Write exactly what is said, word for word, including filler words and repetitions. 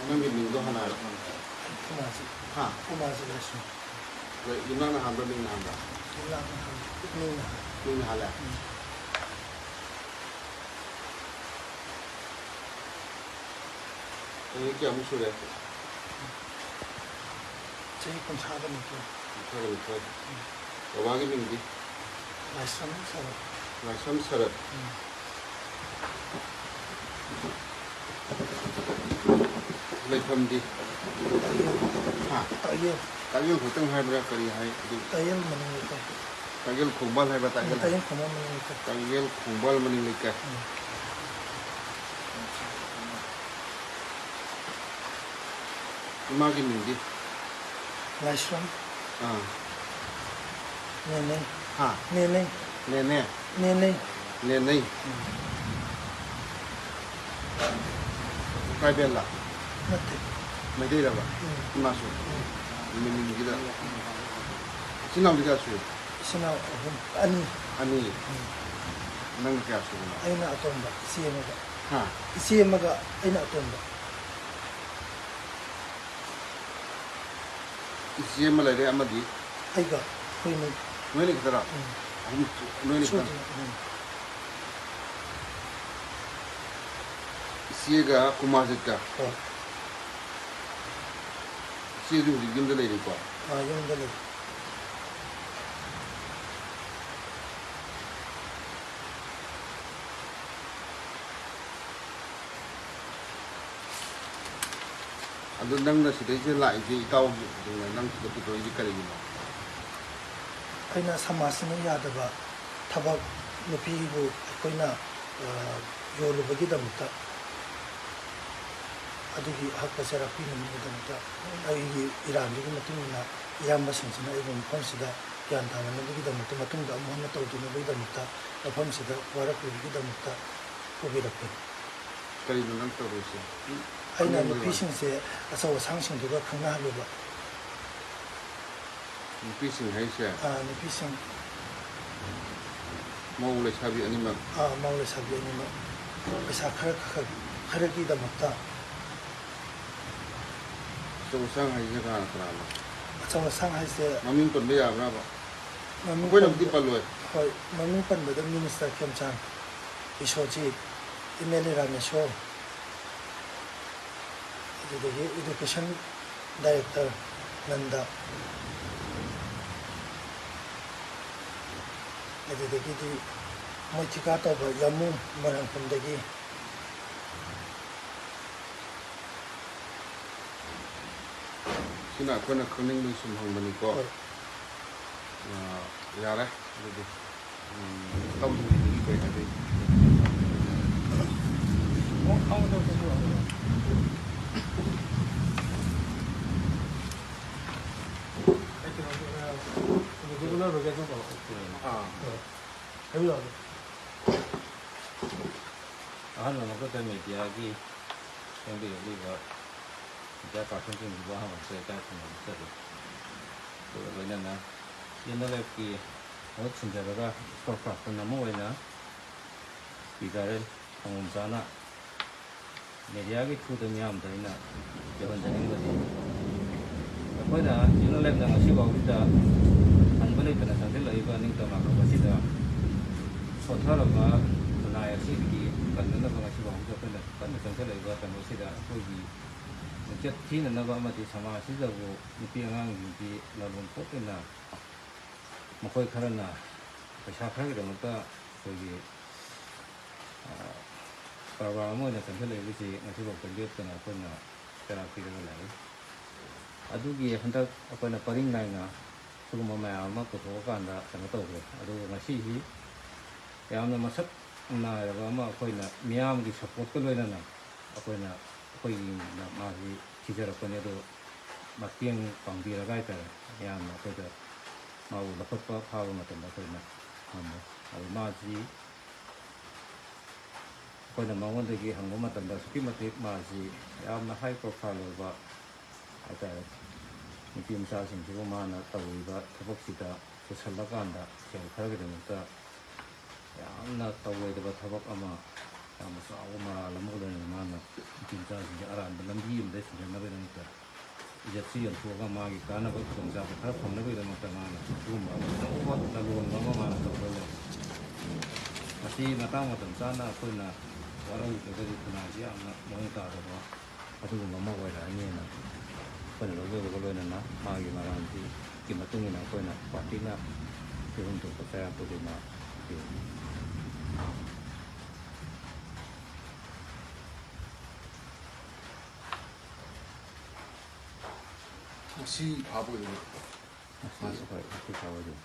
ꯅꯪꯒꯤ ꯃꯤꯡꯗꯣ ꯍꯥꯟꯅ ꯍꯥꯏꯔꯣ꯫ ꯀꯨꯃꯥꯔꯖꯤꯠ꯫ ꯍꯥ? ꯀꯨꯃꯥꯔꯖꯤꯠ ꯂꯥꯏꯁ꯭ꯔꯝ꯫ ꯑꯗꯣ ꯌꯨꯝꯅꯥꯛꯅ ꯍꯥꯟꯕ꯭ꯔꯥ, ꯃꯤꯡꯅ ꯍꯥꯟꯕ꯭ꯔꯥ? ꯌꯨꯝꯅꯥꯛꯅ ꯍꯥꯟꯕ꯫ ꯃꯤꯡꯅ ꯍꯥꯟꯕ꯫ ꯃꯤꯡꯅ ꯍꯥꯜꯂꯦ? ꯎꯝ꯫ ꯆꯍꯤ ꯀꯌꯥꯃꯨꯛ ꯁꯨꯔꯦ? ꯆꯍꯤ ꯀꯨꯟꯊ꯭ꯔꯥꯒ ꯅꯤꯊꯣꯏ꯫ ꯀꯨꯟꯊ꯭ꯔꯥꯒ ꯅꯤꯊꯣꯏ꯫ ꯎꯝ꯫ ꯕꯕꯥꯒꯤ ꯃꯤꯡꯗꯤ? ꯂꯥꯏꯁ꯭ꯔꯝ ꯁꯔꯠ꯫ ꯂꯥꯏꯁ꯭ꯔꯝ ꯁꯔꯠ꯫ ꯎꯝ꯫ ꯂꯩꯐꯝꯗꯤ? ꯇꯥꯛꯌꯦꯜ꯫ ꯍꯥ? ꯇꯥꯛꯌꯦꯜ꯫ ꯇꯥꯛꯌꯦꯜ ꯈꯛꯇꯪ ꯍꯥꯏꯕ꯭ꯔꯥ, ꯀꯔꯤ ꯍꯥꯏ ꯑꯗꯨ? ꯇꯥꯛꯌꯦꯜ ꯃꯅꯤꯡ ꯂꯩꯀꯥꯏ꯫ ꯇꯥꯛꯌꯦꯜ ꯈꯣꯡꯕꯥꯜ ꯍꯥꯏꯕ, ꯎꯝ, ꯇꯥꯛꯌꯦꯜ ꯍꯥꯏ-, ꯇꯥꯛꯌꯦꯜ ꯈꯣꯡꯕꯥꯜ ꯃꯅꯤꯡ ꯂꯩꯀꯥꯏ꯫ ꯇꯥꯛꯌꯦꯜ ꯈꯣꯡꯕꯥꯜ ꯃꯅꯤꯡ ꯂꯩꯀꯥꯏ꯫ ꯎꯝ꯫ ꯏꯃꯥꯒꯤ ꯃꯤꯡꯗꯤ? ꯂꯥꯏꯁ꯭ꯔꯝ꯫ ꯑꯥ꯫ ꯅꯦꯅꯦ꯫ ꯍꯥ? ꯅꯦꯅꯦ꯫ ꯅꯦꯅꯦ? ꯅꯦꯅꯦ꯫ ꯅꯦꯅꯦ꯫ ꯎꯝ꯫ ꯇ꯭ꯔꯥꯏꯕꯦꯜꯂ? ꯅꯠꯇꯦ꯫ ꯃꯩꯇꯩꯔꯕ? ꯎꯝ꯫ ꯏꯃꯥꯁꯨ? ꯎꯝ꯫ ꯃꯅꯤꯡꯒꯤꯗ꯫ ꯏꯆꯤꯟ ꯏꯅꯥꯎꯗꯤ ꯀꯌꯥ ꯁꯨꯏ? ꯏꯆꯤꯟ ꯏꯅꯥꯎ ꯑꯍꯨꯝ, ꯑꯅꯤ꯫ ꯑꯅꯤ? ꯎꯝ꯫ ꯅꯪꯅ ꯀꯌꯥ ꯁꯨꯕꯅꯣ? ꯑꯩꯅ ꯑꯇꯣꯝꯕ, ꯏꯆꯦ ꯑꯃꯒ꯫ ꯍꯥ? ꯏꯆꯦ ꯑꯃꯒ ꯑꯩꯅ ꯑꯇꯣꯝꯕ꯫ ꯏꯆꯦ ꯑꯃ ꯂꯩꯔꯦ, ꯑꯃꯗꯤ? ꯑꯩꯒ, ꯑꯩꯈꯣꯏ ꯑꯅꯤ꯫ ꯅꯣꯏ ꯑꯅꯤ ꯈꯛꯇꯔꯣ? ꯎꯝ꯫ ꯑꯍꯨꯝ, ꯅꯣꯏ ꯑꯅꯤ ꯈꯛꯇꯪ? ꯁꯨꯗ꯭ꯔꯤ, ꯎꯝ꯫ ꯏꯆꯦꯒ ꯀꯨꯃꯥꯔꯖꯤꯠꯀ? ꯍꯣꯏ꯫ ꯏꯆꯦꯁꯨ ꯍꯧꯖꯤꯛ ꯌꯨꯝꯗ ꯂꯩꯔꯤꯀꯣ? ꯑꯥ, ꯌꯨꯝꯗ ꯂꯩ꯫ ꯑꯗꯨ ꯅꯪꯅ ꯁꯤꯗꯩꯁꯤꯗ ꯂꯥꯛꯏꯁꯦ, ꯏꯇꯥꯎꯁꯤꯡꯅ ꯅꯪ ꯁꯤꯗ ꯄꯨꯊꯣꯛꯏꯁꯦ ꯀꯔꯤꯒꯤꯅꯣ? ꯑꯩꯈꯣꯏꯅ ꯁꯃꯥꯖꯁꯤꯅ ꯌꯥꯗꯕ ꯊꯕꯛ, ꯅꯨꯄꯤꯕꯨ ꯑꯩꯈꯣꯏꯅ, ꯑ, ꯌꯣꯜꯂꯨꯕꯒꯤꯗꯃꯛꯇ, ꯑꯗꯨꯒꯤ ꯑꯍꯛꯄ ꯆꯩꯔꯥꯛ ꯄꯤꯅꯕꯒꯤꯗꯃꯛꯇ ꯑꯩꯒꯤ ꯏꯔꯥꯟꯗꯨꯒꯤ ꯃꯇꯨꯡ ꯏꯟꯅ ꯏꯌꯥꯝꯕꯁꯤꯡꯁꯤꯅ ꯑꯩꯕꯨ ꯃꯐꯝꯁꯤꯗ ꯒ꯭ꯌꯥꯟ ꯇꯥꯅꯅꯕꯒꯤꯗꯃꯛꯇ, ꯃꯇꯨꯡꯗ ꯑꯃꯨꯛ ꯍꯟꯅ ꯇꯧꯗꯅꯕꯒꯤꯗꯃꯛꯇ ꯃꯐꯝꯁꯤꯗ ꯋꯥꯔꯛꯄꯤꯕꯒꯤꯗꯃꯛꯇ ꯄꯨꯕꯤꯔꯛꯄꯅꯤ꯫ ꯀꯔꯤꯅꯣ ꯅꯪ ꯇꯧꯔꯤꯁꯦ? ꯑꯩꯅ ꯈꯪꯅꯤꯡꯕꯒꯤ ꯋꯥꯅꯤ꯫ ꯅꯨꯄꯤꯁꯤꯡꯁꯦ ꯑꯆꯧ ꯑꯁꯥꯡꯁꯤꯡꯗꯨꯒ ꯈꯪꯅꯍꯜꯂꯨꯕ꯫ ꯅꯨꯄꯤꯁꯤꯡ ꯍꯥꯏꯁꯦ? ꯑꯥ, ꯅꯨꯄꯤꯁꯤꯡ꯫ ꯃꯧ ꯂꯩꯁꯥꯕꯤ ꯑꯅꯤꯃꯛ? ꯑꯥ, ꯃꯧ ꯂꯩꯁꯥꯕꯤ ꯑꯅꯤꯃꯛ꯫ ꯄꯩꯁꯥ ꯈꯔ ꯈꯔ ꯈꯔꯒꯤꯗꯃꯛꯇ꯫ ꯑꯆꯧ ꯑꯁꯥꯡ ꯍꯥꯏꯁꯦ ꯀꯅꯥ ꯀꯅꯥꯅꯣ? ꯑꯆꯧ ꯑꯁꯥꯡ ꯍꯥꯏꯁꯦ ꯃꯃꯤꯡ ꯄꯟꯕ ꯌꯥꯕ꯭ꯔꯕ? ꯃꯃꯤꯡ ꯑꯩꯈꯣꯏꯅꯕꯨꯗꯤ ꯄꯟꯕ- ꯄꯜꯂꯣꯏ꯫ ꯍꯣꯏ, ꯃꯃꯤꯡ ꯄꯟꯕꯗ minister ꯈꯦꯝꯆꯥꯟ, ꯕꯤꯁꯣꯖꯤꯠ, M L A Rameshwor, ꯑꯗꯨꯗꯒꯤ ꯏꯗꯨꯀꯦꯁꯟ ꯗꯥꯏꯔꯦꯛꯇꯔ ꯅꯟꯗ, ꯑꯗꯨꯗꯒꯤꯗꯤ ꯃꯣꯏ ꯊꯤꯀꯥ ꯇꯧꯕ ꯌꯥꯃꯨ, ꯃꯣꯏꯔꯥꯡꯈꯣꯝꯗꯒꯤ꯫ ꯁꯤꯅ ꯑꯩꯈꯣꯏꯅ ꯈꯪꯅꯤꯡꯕꯒꯤ ꯁꯨꯝ ꯍꯪꯕꯅꯤꯀꯣ꯫ ꯍꯣꯏ꯫ ꯑꯥ, ꯌꯥꯔꯦ ꯑꯗꯨꯗꯤ꯫ ꯎꯝ, ꯇꯝꯕꯒꯤ ꯀꯩ ꯍꯥꯏꯗꯤ? ꯑꯥ꯫ ꯑꯍꯥꯟꯕ ꯃꯛꯇꯗ ꯃꯦꯗꯤꯌꯥꯒꯤ ꯆꯪꯕꯤꯔꯛꯂꯤꯕ ꯃꯦꯗꯤꯌꯥ ꯄꯥꯔꯁꯟꯁꯤꯡꯁꯤꯕꯨ ꯑꯍꯥꯟꯕ ꯃꯛꯇꯗ ꯏꯀꯥꯏ ꯈꯨꯝꯅꯕ ꯆꯠꯂꯤ꯫ ꯑꯗꯨꯒ ꯂꯣꯏꯅꯅ ꯌꯨꯅꯂꯦꯞꯀꯤ ꯃꯍꯨꯠ ꯁꯤꯟꯖꯔꯒ ꯏꯁꯀꯣꯔ ꯀꯥꯔꯠ ꯄꯨꯝꯅꯃꯛ ꯑꯣꯏꯅ ꯁ꯭ꯄꯤꯀꯔ ꯈꯣꯡꯉꯣꯝ ꯆꯥꯅ ꯃꯦꯗꯤꯌꯥꯒꯤ ꯊ꯭ꯔꯨꯗ ꯃꯤꯌꯥꯝꯗ ꯑꯩꯅ ꯌꯧꯍꯟꯖꯅꯤꯡꯕꯗꯤ, ꯑꯩꯈꯣꯏꯅ ꯌꯨꯅꯂꯦꯞꯅ ꯉꯁꯤ ꯐꯥꯎꯕꯗ ꯍꯟꯕ ꯂꯩꯇꯅ ꯆꯪꯁꯤꯜꯂꯛꯏꯕ ꯅꯤꯡꯇꯝ ꯂꯥꯛꯂꯕ ꯑꯁꯤꯗ ꯁꯣꯠꯊꯔꯕ ꯈꯨꯟꯅꯥꯏ ꯑꯁꯤꯒꯤ ꯀꯟꯅꯅꯕ ꯉꯁꯤ ꯐꯥꯎꯕꯗ ꯑꯩꯈꯣꯏꯅ ꯀꯟꯅ ꯆꯪꯁꯤꯜꯂꯛꯏꯕ ꯀꯩꯅꯣꯁꯤꯗ ꯑꯩꯈꯣꯏꯒꯤ ꯃꯤꯡꯆꯠ ꯊꯤꯅꯅꯕ ꯑꯃꯗꯤ ꯁꯃꯥꯖꯁꯤꯗꯕꯨ ꯅꯨꯄꯤ ꯑꯉꯥꯡꯁꯤꯡꯁꯤ ꯂꯥꯂꯣꯟ ꯊꯣꯛ ꯑꯣꯏꯅ ꯃꯈꯣꯏ ꯈꯔꯅ ꯄꯩꯁꯥ ꯈꯔꯒꯤꯗꯃꯛꯇ ꯑꯩꯈꯣꯏꯒꯤ, ꯑ, ꯀꯔꯕꯥꯔ ꯑꯃ ꯑꯣꯏꯅ ꯆꯪꯁꯤꯜꯂꯛꯏꯕꯁꯤ ꯉꯁꯤꯐꯥꯎꯗ ꯂꯦꯞꯇꯅ ꯑꯩꯈꯣꯏꯅ ꯆꯔꯥ ꯄꯤꯔꯒ ꯂꯥꯛꯏ꯫ ꯑꯗꯨꯒꯤ ꯍꯟꯗꯛ ꯑꯩꯈꯣꯏꯅ ꯄꯔꯤꯡ ꯅꯥꯏꯅ ꯁꯤꯒꯨꯝꯕ ꯃꯌꯥꯝ ꯑꯃ ꯄꯨꯊꯣꯛꯑꯀꯥꯟꯗ ꯀꯩꯅꯣ ꯇꯧꯈ꯭ꯔꯦ꯫ ꯑꯗꯨꯒ ꯉꯁꯤꯁꯤ ꯌꯥꯝꯅ ꯃꯁꯛ ꯅꯥꯏꯔꯕ ꯑꯃ ꯑꯩꯈꯣꯏꯅ ꯃꯤꯌꯥꯝꯒꯤ ꯁꯄꯣꯔꯠꯀ ꯂꯣꯏꯅꯅ ꯑꯩꯈꯣꯏꯅ, ꯑꯩꯈꯣꯏꯒꯤꯅ ꯃꯥꯁꯤ ꯊꯤꯖꯔꯛꯄꯅꯤ꯫ ꯑꯗꯣ ꯃꯇꯦꯡ ꯄꯥꯡꯕꯤꯔꯒ ꯍꯥꯏꯇꯥꯔꯦ, ꯌꯥꯝꯅ ꯑꯩꯈꯣꯏꯗ ꯃꯥꯕꯨ ꯂꯧꯈꯠꯄ ꯐꯥꯕ ꯃꯇꯝꯗ ꯑꯩꯈꯣꯏꯅ ꯉꯝꯃꯦ꯫ ꯑꯗꯨ ꯃꯥꯁꯤ ꯑꯩꯈꯣꯏꯅ ꯃꯉꯣꯟꯗꯒꯤ ꯍꯪꯕ ꯃꯇꯝꯗ ꯑꯁꯨꯛꯀꯤ ꯃꯇꯤꯛ ꯃꯥꯁꯤ ꯌꯥꯝꯅ ꯍꯥꯏ ꯄ꯭ꯔꯣꯐꯥꯏꯜ ꯑꯣꯏꯕ ꯍꯥꯏꯇꯥꯔꯦ, ꯅꯨꯄꯤ ꯃꯆꯥꯁꯤꯡꯁꯤꯕꯨ ꯃꯥꯅ ꯇꯧꯔꯤꯕ ꯊꯕꯛꯁꯤꯗ ꯄꯨꯁꯜꯂꯀꯥꯟꯗ ꯁꯦꯜ ꯈꯔꯒꯤꯗꯃꯛꯇ ꯌꯥꯝꯅ ꯇꯧꯔꯣꯏꯗꯕ ꯊꯕꯛ ꯑꯃ ꯌꯥꯝꯅ ꯆꯥꯎꯕ ꯃꯔꯥꯜ ꯑꯃꯒ ꯂꯣꯏꯅꯅ ꯃꯥꯅ ꯅꯨꯄꯤ ꯃꯆꯥꯁꯤꯡꯁꯦ ꯑꯔꯥꯟꯕ ꯂꯝꯕꯤ ꯑꯃꯗ ꯊꯤꯡꯖꯤꯟꯅꯕꯒꯤꯗꯃꯛꯇ, ꯏꯖꯠꯁꯤ ꯌꯣꯟꯊꯣꯛꯑꯒ ꯃꯥꯒꯤ ꯀꯥꯟꯅꯕ ꯈꯨꯗꯣꯡꯆꯥꯕ ꯈꯔ ꯐꯪꯅꯕꯒꯤꯗꯃꯛꯇ ꯃꯥꯅ ꯑꯗꯨꯒꯨꯝꯕ ꯑꯆꯧꯕ ꯂꯂꯣꯟꯕ ꯑꯃ ꯃꯥꯅ ꯇꯧꯔꯒ ꯂꯩ꯫ ꯃꯁꯤ ꯃꯇꯥꯡ ꯃꯇꯝ ꯆꯥꯅ ꯑꯩꯈꯣꯏꯅ ꯋꯥꯔꯧꯗ꯭ꯔꯒꯗꯤ ꯈꯨꯟꯅꯥꯏꯁꯤ ꯌꯥꯝꯅ ꯃꯑꯣꯡ ꯇꯥꯗꯕ ꯑꯗꯨꯒꯨꯝꯕ ꯑꯃ ꯑꯣꯏꯔꯛꯑꯅꯤꯅ ꯑꯩꯈꯣꯏꯅ ꯂꯧꯖꯕꯒ ꯂꯣꯏꯅꯅ ꯃꯥꯒꯤ ꯃꯔꯥꯜꯁꯤꯒꯤ ꯃꯇꯨꯡ ꯏꯟꯅ ꯑꯩꯈꯣꯏꯅ ꯄꯥꯔꯇꯤꯅ ꯄꯤꯐꯝ ꯊꯣꯛꯄ ꯆꯩꯔꯥꯛꯄꯨꯗꯤ ꯃꯥ ꯄꯤꯔꯤ꯫ ꯉꯁꯤ ꯐꯥꯕ ꯑꯣꯏꯗꯣꯏꯅꯦ꯫ ꯉꯁꯤ, ꯍꯣꯏ, ꯉꯁꯤ ꯐꯥꯕ ꯑꯣꯏꯗꯣꯏꯅꯦ꯫